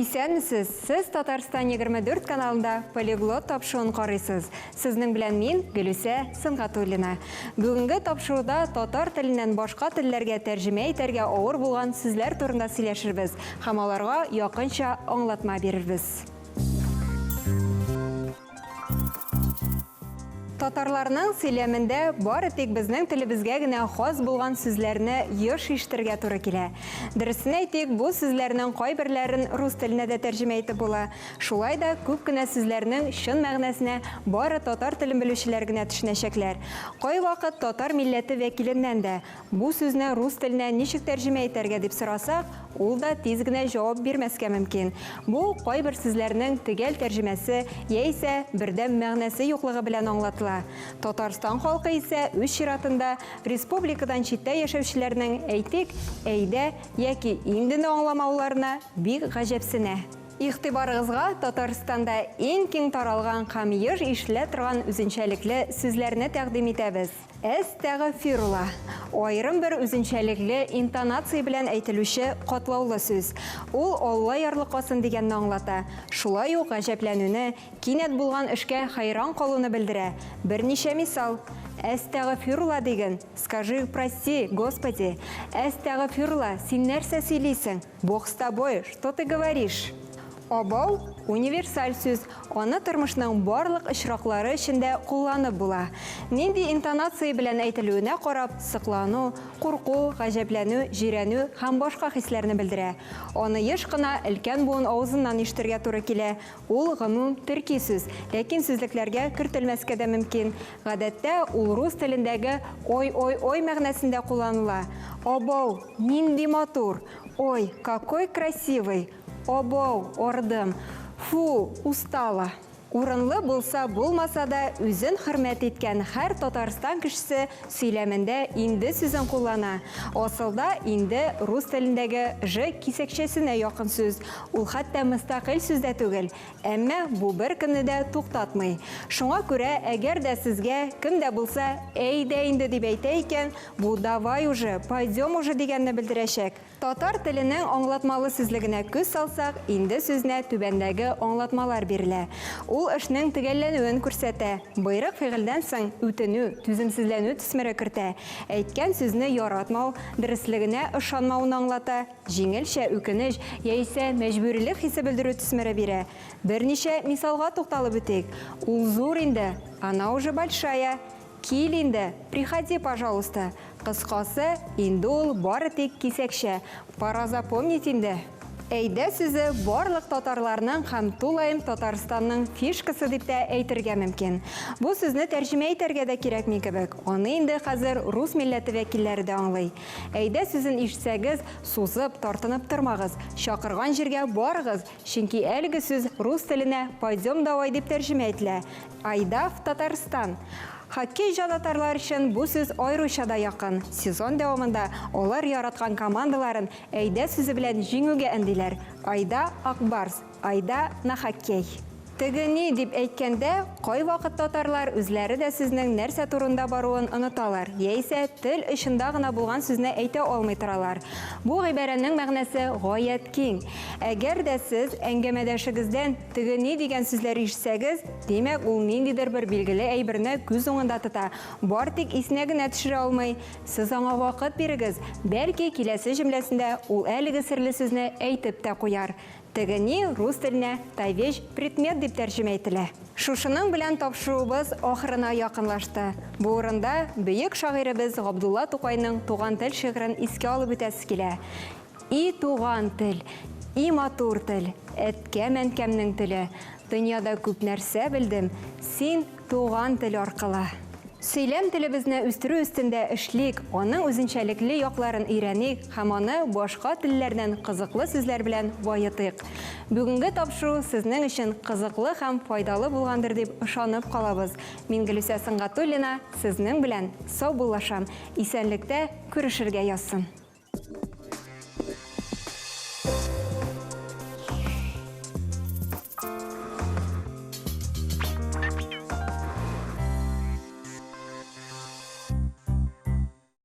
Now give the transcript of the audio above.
Исәнмесез! Сез Татарстан 24 каналында Полиглот тапшыруын карыйсыз. Сезнең белән мин, Гөлүсә Сөнгатуллина. Бүгенге тапшыруда татар теленнән башка телләргә тәрҗемә итәргә авыр булган сүзләр турында сөйләшербез һәм аларга якынча аңлатма бирербез. Татарларның сөйләмендә бары тик безнең телебезгә генә хас булган сүзләрне еш ишетергә туры килә. Дөресен әйтик, бу сүзләрнең кайберләрен рус теленә дә тәрҗемә итеп була. Шулай да күп кенә сүзләрнең чын мәгънәсенә бары татар телен белүчеләр генә төшенәчәкләр. Кайвакыт татар милләте вәкиленнән дә, Бу сүзне рус теленә ничек тәрҗемә итәргә дип сорасак, ул да тиз генә җавап бирмәскә мөмкин. Бу кайбер сүзләрнең төгәл тәрҗемәсе яисә бердәм мәгънәсе юклыгы белән аңлатыла. Татарстан халкы исә үз чиратында республикадан читтә яшәүчеләрнең, әйтик, әйдә яки индене аңламауларына бик гаҗәпсенә. Игътибарыгызга Татарстанда иң киң таралган һәм еш ишетелә торган үзенчәлекле сүзләрне тәкъдим итәбез. Әстәгъфирулла, аерым бер үзенчәлекле интонация белән әйтелүче катлаулы сүз. Ул Алла ярлыкасын дигәнне аңлата. Шулай ук гаҗәпләнүне, кинәт булган эшкә хәйран калуны белдерә. Берничә мисал. Әстәгъфирулла диген, скажи прости, Господи. Әстәгъфирулла, син нәрсә сөйлисең? Бог с тобой, что ты говоришь? Абау, универсаль сүз, аны тормышның барлык очраклары өчен дә кулланып була. Нинди интонация белән әйтелүенә карап, соклану, курку, гаҗәпләнү, җирәнү һәм башка хисләрне белдерә. Аны еш кына өлкән буын авызыннан ишетергә туры килә. Ул, гомум төрки сүз, ләкин сүзлекләргә кертелмәскә дә мөмкин. Гадәттә, ул рус телендәге ой-ой-ой мәгънәсендә кулланыла. Абау, нинди матур! Ой, какой красивый! Абау, ардым. Фу, устала. Урынлы булса булмаса да, үзен хөрмәт иткән һәр Татарстан кешесе сөйләмендә инде сүзен куллана. Асылда, инде рус телендәге ж кисәкчәсенә якын сүз. Ул хәтта мөстәкыйль сүз дә түгел. Әмма бу беркемне дә туктатмый. Шуңа күрә, әгәр дә сезгә кем дә булса әйдә инде дип әйтә икән, бу давай уже, пойдем уже дигәнне белдерәчәк. Татар теленең аңлатмалы сүзлегенә күз салсак, инде сүзенә түбәндәге аңлатмалар бирелә. Ул эшнең төгәлләнүен күрсәтә, боерык фигыльдән соң үтенү, түземсезләнү төсмере кертә, әйткән сүзне яратмау, дөреслегенә ышанмауны аңлата, җиңелчә үкенеч яисә мәҗбүрилек хисе белдерү төсмере бирә. Берничә мисалга тукталып үтик, Ул зур инде, Она уже большая. Кил инде, приходи, пожалуйста. Кыскасы, инде ул бары тик кисәкчә. Пора запомнить инде. Әйдә сүзе барлык татарларның һәм тулаем Татарстанның фишкасы дип тә әйтергә мөмкин. Бу сүзне тәрҗемә итәргә дә кирәкми кебек, аны инде хәзер рус милләте вәкилләре дә аңлый. Әйдә сүзен ишетсәгез, сузып, тартынып тормагыз, чакырган җиргә барыгыз, чөнки әлеге сүз рус теленә пойдем давай дип тәрҗемә ителә. Айда в Татарстан! Хоккей җанатарлар өчен бу сүз аеруча да якын. Сезон дәвамында алар яраткан командаларын әйдә сүзе белән җиңүгә өндиләр. Айда, Ак Барс! Айда на хоккей! Теге ни дип әйткәндә, кайвакыт татарлар үзләре дә сүзнең нәрсә турында баруын оныталар, яисә тел очында гына булган сүзне әйтә алмый торалар. Бу гыйбарәнең мәгънәсе гаять киң. Әгәр дә сез әңгәмәдәшегездән теге ни дигән сүзләр ишетсәгез, Димәк, ул ниндидер бер билгеле әйберне күз уңында тота, бар тик исенә генә төшерә алмый. Сез аңа вакыт бирегез, бәлки, киләсе җөмләсендә ул әлеге серле сүзне әйтеп тә куяр. Теге ни рус теленә та вещь, предмет дип тәрҗемә ителә. Шушының белән тапшыруыбыз ахырына якынлашты. Бу урында бөек шагыйребез Габдулла Тукайның Туган тел шигырен искә алып үтәсе килә. И туган тел, и матур тел, әткәм-әнкәмнең теле, дөньяда күп нәрсә белдем, син туган тел аркылы. Сөйләм телебезне үстерү өстендә эшлик, аның үзенчәлекле якларын өйрәник һәм аны башка телләрдән кызыклы сүзләр белән баетыйк. Бүгенге тапшыру сезнең өчен кызыклы һәм файдалы булгандыр дип ышанып калабыз. Мин Гөлүсә Сөнгатуллина сезнең белән саубуллашам. Исәнлектә күрешергә язсын.